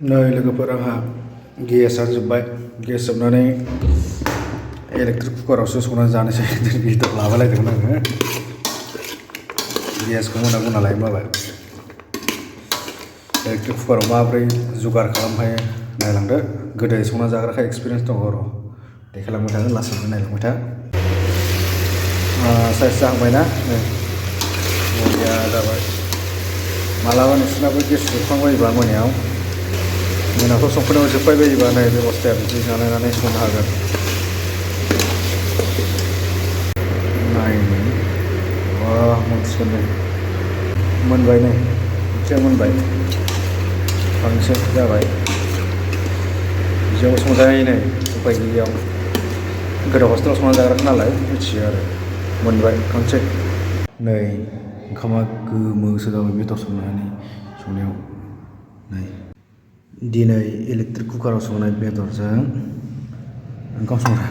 नै लोगोफोर आंहा गेसआ जोब्बाय गेस जोबनानै इलेक्ट्रिक कुकारावसो संनानै जानोसै बेदर लाबोलायदोंमोन आङो गेसखौ मोनांगौ नालाय माबाय इलेक्ट्रिक कुकाराव माबोरै जुगार खालामफायो नायलांदो गोदो संना जाग्राखाय एक्सपिरियेन्स दङ र' देखायलांबाय थागोन लासैनो नायलांबाय था साइज जाहांबायना नै बरिया जाबाय मालाबा नोंसिनाबो गेस जोबखांबायोबा मोनाफ्राव संफोरनाव जोब्बाय बायोबा नै बेबस्थाया बिदि जानायनानै संनो हागोन नायनो मोनसिगोन नै मोनबाय नै मोनसेया मोनबाय फांसे जाबाय बिदियाव संजायो नै उपाय गैयियाव गोदो हस्टेलाव संना जाग्राखा नालाय मिथियो आरो मोनबाय खनसे नै ओंखामा गोमोसो जाबाय बेदर संनायाव नै दिनै इलेक्ट्रिक कुकाराव संनाय बेदरजों ओंखाम संग्रा